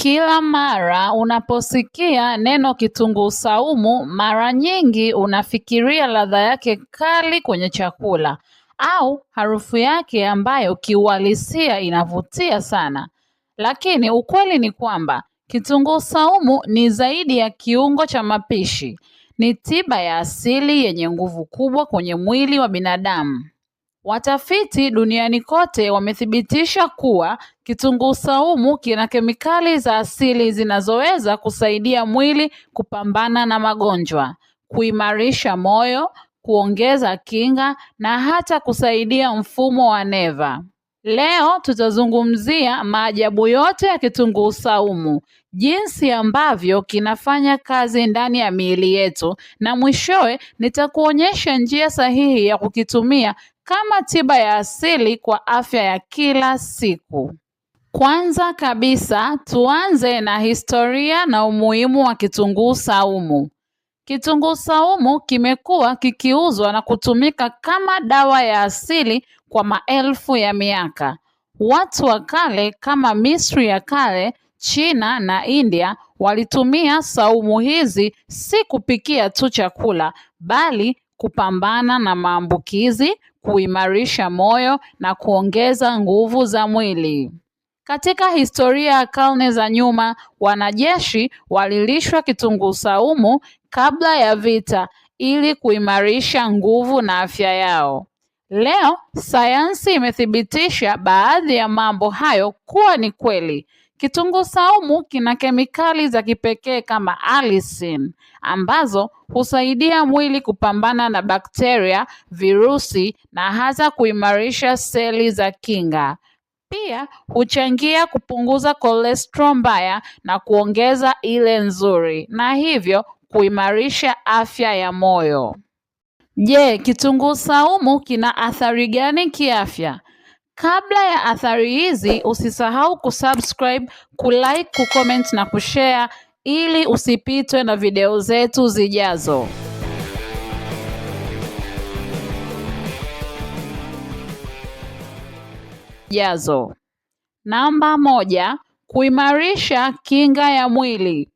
Kila mara unaposikia neno kitunguu saumu, mara nyingi unafikiria ladha yake kali kwenye chakula au harufu yake ambayo kiuhalisia inavutia sana. Lakini ukweli ni kwamba kitunguu saumu ni zaidi ya kiungo cha mapishi. Ni tiba ya asili yenye nguvu kubwa kwenye mwili wa binadamu. Watafiti duniani kote wamethibitisha kuwa kitunguu saumu kina kemikali za asili zinazoweza kusaidia mwili kupambana na magonjwa, kuimarisha moyo, kuongeza kinga na hata kusaidia mfumo wa neva. Leo tutazungumzia maajabu yote ya kitunguu saumu, jinsi ambavyo kinafanya kazi ndani ya miili yetu, na mwishowe nitakuonyesha njia sahihi ya kukitumia kama tiba ya asili kwa afya ya kila siku. Kwanza kabisa, tuanze na historia na umuhimu wa kitunguu saumu. Kitunguu saumu kimekuwa kikiuzwa na kutumika kama dawa ya asili kwa maelfu ya miaka. Watu wa kale kama Misri ya kale, China na India walitumia saumu hizi si kupikia tu chakula, bali kupambana na maambukizi, kuimarisha moyo na kuongeza nguvu za mwili. Katika historia ya karne za nyuma, wanajeshi walilishwa kitunguu saumu kabla ya vita ili kuimarisha nguvu na afya yao. Leo sayansi imethibitisha baadhi ya mambo hayo kuwa ni kweli. Kitunguu saumu kina kemikali za kipekee kama allicin ambazo husaidia mwili kupambana na bakteria, virusi na hata kuimarisha seli za kinga. Pia huchangia kupunguza cholesterol mbaya na kuongeza ile nzuri na hivyo kuimarisha afya ya moyo. Je, kitunguu saumu kina athari gani kiafya? Kabla ya athari hizi, usisahau kusubscribe, kulike, kucomment na kushare ili usipitwe na video zetu zijazo. Jazo. Namba 1, kuimarisha kinga ya mwili.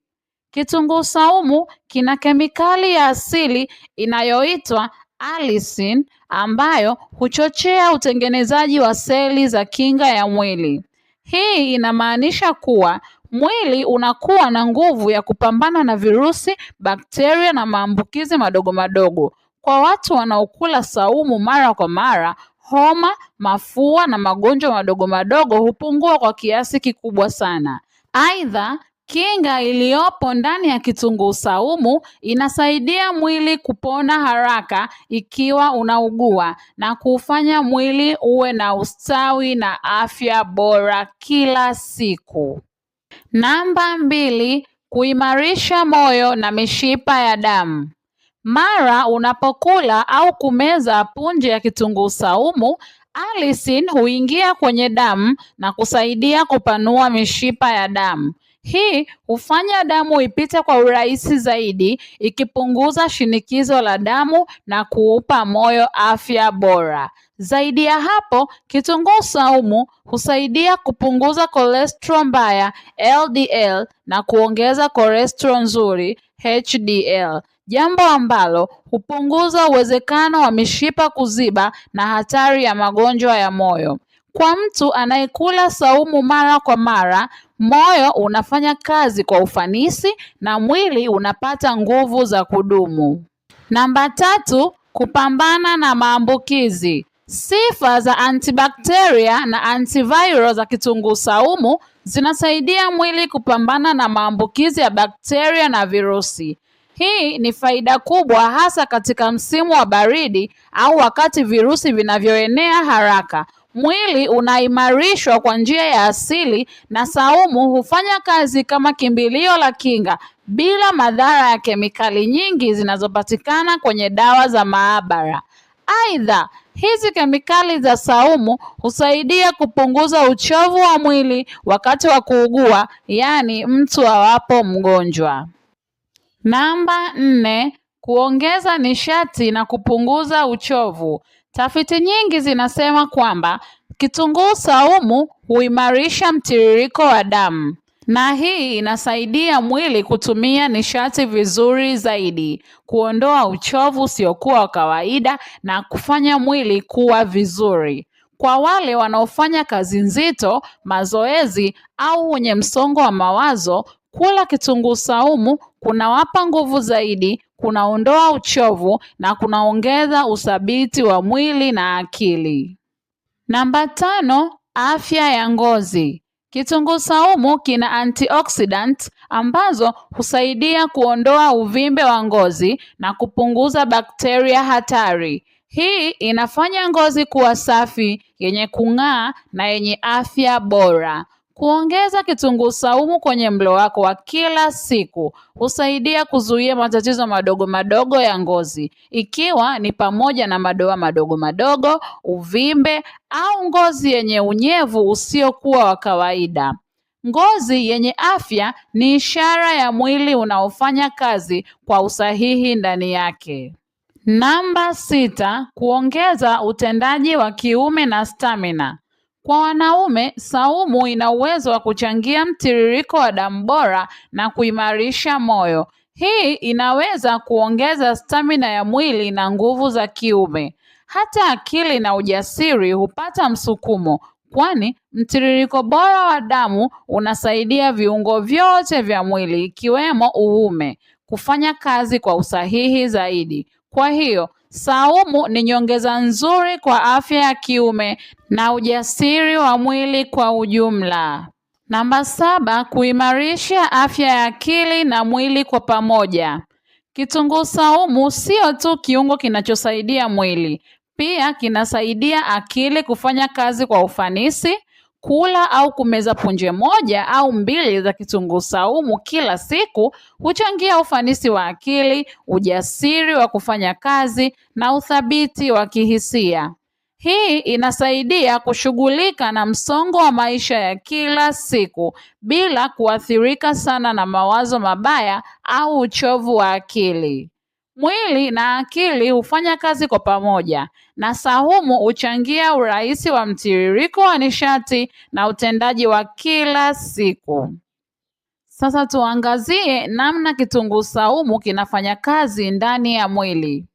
Kitunguu saumu kina kemikali ya asili inayoitwa allicin ambayo huchochea utengenezaji wa seli za kinga ya mwili. Hii inamaanisha kuwa mwili unakuwa na nguvu ya kupambana na virusi, bakteria na maambukizi madogo madogo. Kwa watu wanaokula saumu mara kwa mara, homa, mafua na magonjwa madogo madogo hupungua kwa kiasi kikubwa sana. Aidha, kinga iliyopo ndani ya kitunguu saumu inasaidia mwili kupona haraka ikiwa unaugua na kuufanya mwili uwe na ustawi na afya bora kila siku. Namba 2, kuimarisha moyo na mishipa ya damu. Mara unapokula au kumeza punje ya kitunguu saumu, allicin huingia kwenye damu na kusaidia kupanua mishipa ya damu. Hii hufanya damu ipite kwa urahisi zaidi, ikipunguza shinikizo la damu na kuupa moyo afya bora. Zaidi ya hapo, kitunguu saumu husaidia kupunguza cholesterol mbaya LDL na kuongeza cholesterol nzuri HDL, jambo ambalo hupunguza uwezekano wa mishipa kuziba na hatari ya magonjwa ya moyo. Kwa mtu anayekula saumu mara kwa mara, moyo unafanya kazi kwa ufanisi na mwili unapata nguvu za kudumu. Namba 3, kupambana na maambukizi. Sifa za antibakteria na antiviral za kitunguu saumu zinasaidia mwili kupambana na maambukizi ya bakteria na virusi. Hii ni faida kubwa hasa katika msimu wa baridi au wakati virusi vinavyoenea haraka. Mwili unaimarishwa kwa njia ya asili na saumu hufanya kazi kama kimbilio la kinga bila madhara ya kemikali nyingi zinazopatikana kwenye dawa za maabara. Aidha, hizi kemikali za saumu husaidia kupunguza uchovu wa mwili wakati wa kuugua, yaani mtu awapo mgonjwa. Namba 4, kuongeza nishati na kupunguza uchovu. Tafiti nyingi zinasema kwamba kitunguu saumu huimarisha mtiririko wa damu. Na hii inasaidia mwili kutumia nishati vizuri zaidi, kuondoa uchovu usiokuwa wa kawaida na kufanya mwili kuwa vizuri. Kwa wale wanaofanya kazi nzito, mazoezi au wenye msongo wa mawazo, kula kitunguu saumu kunawapa nguvu zaidi, kunaondoa uchovu na kunaongeza uthabiti wa mwili na akili. Namba 5, afya ya ngozi. Kitunguu saumu kina antioxidant ambazo husaidia kuondoa uvimbe wa ngozi na kupunguza bakteria hatari. Hii inafanya ngozi kuwa safi, yenye kung'aa na yenye afya bora. Kuongeza kitunguu saumu kwenye mlo wako wa kila siku husaidia kuzuia matatizo madogo madogo ya ngozi, ikiwa ni pamoja na madoa madogo madogo, uvimbe au ngozi yenye unyevu usiokuwa wa kawaida. Ngozi yenye afya ni ishara ya mwili unaofanya kazi kwa usahihi ndani yake. Namba 6, kuongeza utendaji wa kiume na stamina. Kwa wanaume, saumu ina uwezo wa kuchangia mtiririko wa damu bora na kuimarisha moyo. Hii inaweza kuongeza stamina ya mwili na nguvu za kiume. Hata akili na ujasiri hupata msukumo, kwani mtiririko bora wa damu unasaidia viungo vyote vya mwili ikiwemo uume kufanya kazi kwa usahihi zaidi. Kwa hiyo, saumu ni nyongeza nzuri kwa afya ya kiume na ujasiri wa mwili kwa ujumla. Namba 7, kuimarisha afya ya akili na mwili kwa pamoja. Kitunguu saumu sio tu kiungo kinachosaidia mwili, pia kinasaidia akili kufanya kazi kwa ufanisi. Kula au kumeza punje 1 au 2 za kitunguu saumu kila siku huchangia ufanisi wa akili, ujasiri wa kufanya kazi na uthabiti wa kihisia. Hii inasaidia kushughulika na msongo wa maisha ya kila siku bila kuathirika sana na mawazo mabaya au uchovu wa akili. Mwili na akili hufanya kazi kwa pamoja, na saumu huchangia urahisi wa mtiririko wa nishati na utendaji wa kila siku. Sasa tuangazie namna kitunguu saumu kinafanya kazi ndani ya mwili.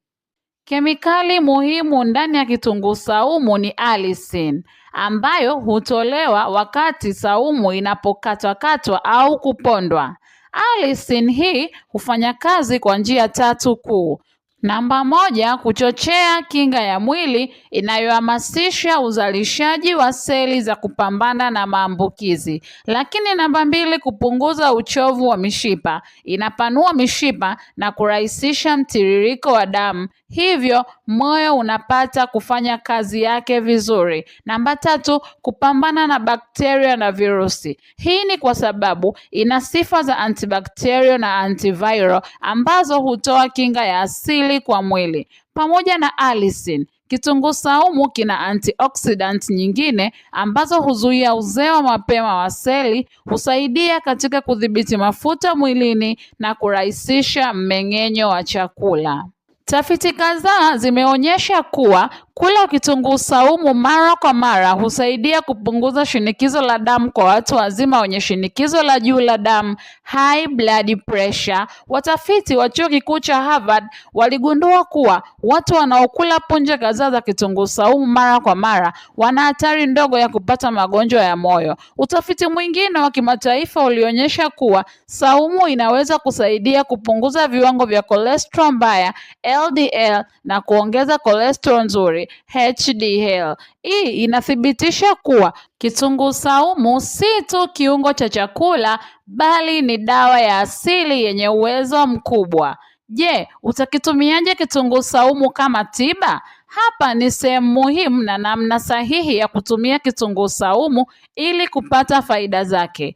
Kemikali muhimu ndani ya kitunguu saumu ni allicin, ambayo hutolewa wakati saumu inapokatwakatwa au kupondwa. Allicin hii hufanya kazi kwa njia 3 kuu. Namba 1, kuchochea kinga ya mwili inayohamasisha uzalishaji wa seli za kupambana na maambukizi. Lakini namba 2, kupunguza uchovu wa mishipa. Inapanua mishipa na kurahisisha mtiririko wa damu, hivyo moyo unapata kufanya kazi yake vizuri. Namba 3, kupambana na bakteria na virusi. Hii ni kwa sababu ina sifa za antibacterial na antiviral ambazo hutoa kinga ya asili kwa mwili. Pamoja na allicin, kitunguu saumu kina antioxidant nyingine ambazo huzuia uzee wa mapema wa seli, husaidia katika kudhibiti mafuta mwilini na kurahisisha mmeng'enyo wa chakula. Tafiti kadhaa zimeonyesha kuwa kula kitunguu saumu mara kwa mara husaidia kupunguza shinikizo la damu kwa watu wazima wenye shinikizo la juu la damu, high blood pressure. Watafiti wa chuo kikuu cha Harvard waligundua kuwa watu wanaokula punje kadhaa za kitunguu saumu mara kwa mara wana hatari ndogo ya kupata magonjwa ya moyo. Utafiti mwingine wa kimataifa ulionyesha kuwa saumu inaweza kusaidia kupunguza viwango vya cholesterol mbaya LDL na kuongeza cholesterol nzuri HDL. Hii inathibitisha kuwa kitunguu saumu si tu kiungo cha chakula bali ni dawa ya asili yenye uwezo mkubwa. Je, utakitumiaje kitunguu saumu kama tiba? Hapa ni sehemu muhimu na namna sahihi ya kutumia kitunguu saumu ili kupata faida zake.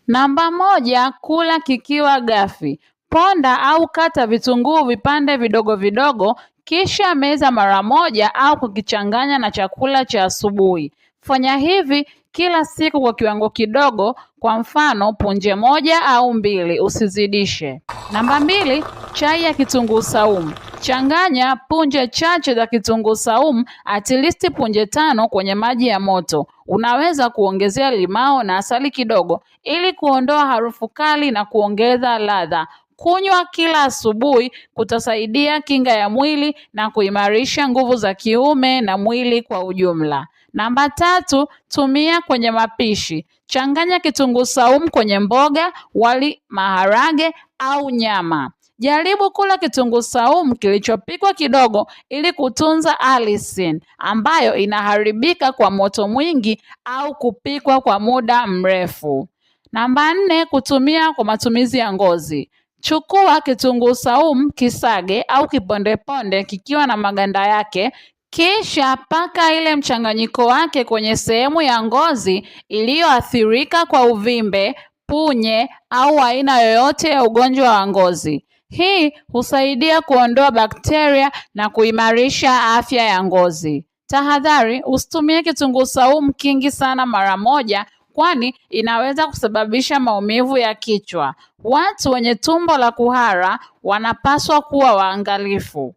Namba 1, kula kikiwa ghafi. Ponda au kata vitunguu vipande vidogo vidogo, kisha meza mara moja au kukichanganya na chakula cha asubuhi. Fanya hivi kila siku kwa kiwango kidogo, kwa mfano punje 1 au 2, usizidishe. Namba 2, chai ya kitunguu saumu. Changanya punje chache za kitunguu saumu, at least punje 5 kwenye maji ya moto. Unaweza kuongezea limao na asali kidogo ili kuondoa harufu kali na kuongeza ladha. Kunywa kila asubuhi kutasaidia kinga ya mwili na kuimarisha nguvu za kiume na mwili kwa ujumla. Namba 3, tumia kwenye mapishi. Changanya kitunguu saumu kwenye mboga, wali, maharage au nyama. Jaribu kula kitunguu saumu kilichopikwa kidogo ili kutunza allicin ambayo inaharibika kwa moto mwingi au kupikwa kwa muda mrefu. Namba 4, kutumia kwa matumizi ya ngozi. Chukua kitunguu saumu kisage au kipondeponde kikiwa na maganda yake, kisha paka ile mchanganyiko wake kwenye sehemu ya ngozi iliyoathirika kwa uvimbe, punye au aina yoyote ya ugonjwa wa ngozi. Hii husaidia kuondoa bakteria na kuimarisha afya ya ngozi. Tahadhari, usitumie kitunguu saumu kingi sana mara moja, kwani inaweza kusababisha maumivu ya kichwa. Watu wenye tumbo la kuhara wanapaswa kuwa waangalifu.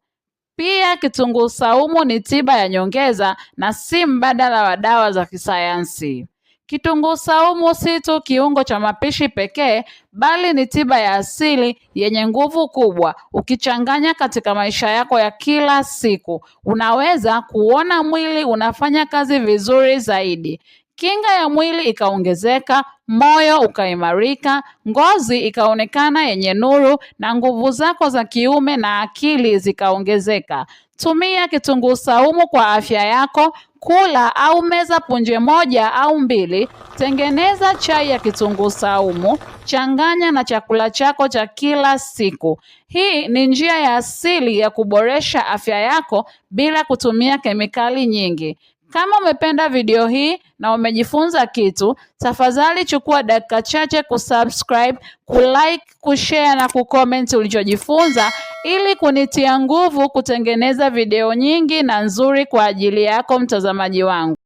Pia kitunguu saumu ni tiba ya nyongeza na si mbadala wa dawa za kisayansi. Kitunguu saumu si tu kiungo cha mapishi pekee, bali ni tiba ya asili yenye nguvu kubwa. Ukichanganya katika maisha yako ya kila siku, unaweza kuona mwili unafanya kazi vizuri zaidi. Kinga ya mwili ikaongezeka, moyo ukaimarika, ngozi ikaonekana yenye nuru na nguvu zako za kiume na akili zikaongezeka. Tumia kitunguu saumu kwa afya yako. Kula au meza punje 1 au 2. Tengeneza chai ya kitunguu saumu, changanya na chakula chako cha kila siku. Hii ni njia ya asili ya kuboresha afya yako bila kutumia kemikali nyingi. Kama umependa video hii na umejifunza kitu, tafadhali chukua dakika chache kusubscribe, kulike, kushare na kucomment ulichojifunza ili kunitia nguvu kutengeneza video nyingi na nzuri kwa ajili yako mtazamaji wangu.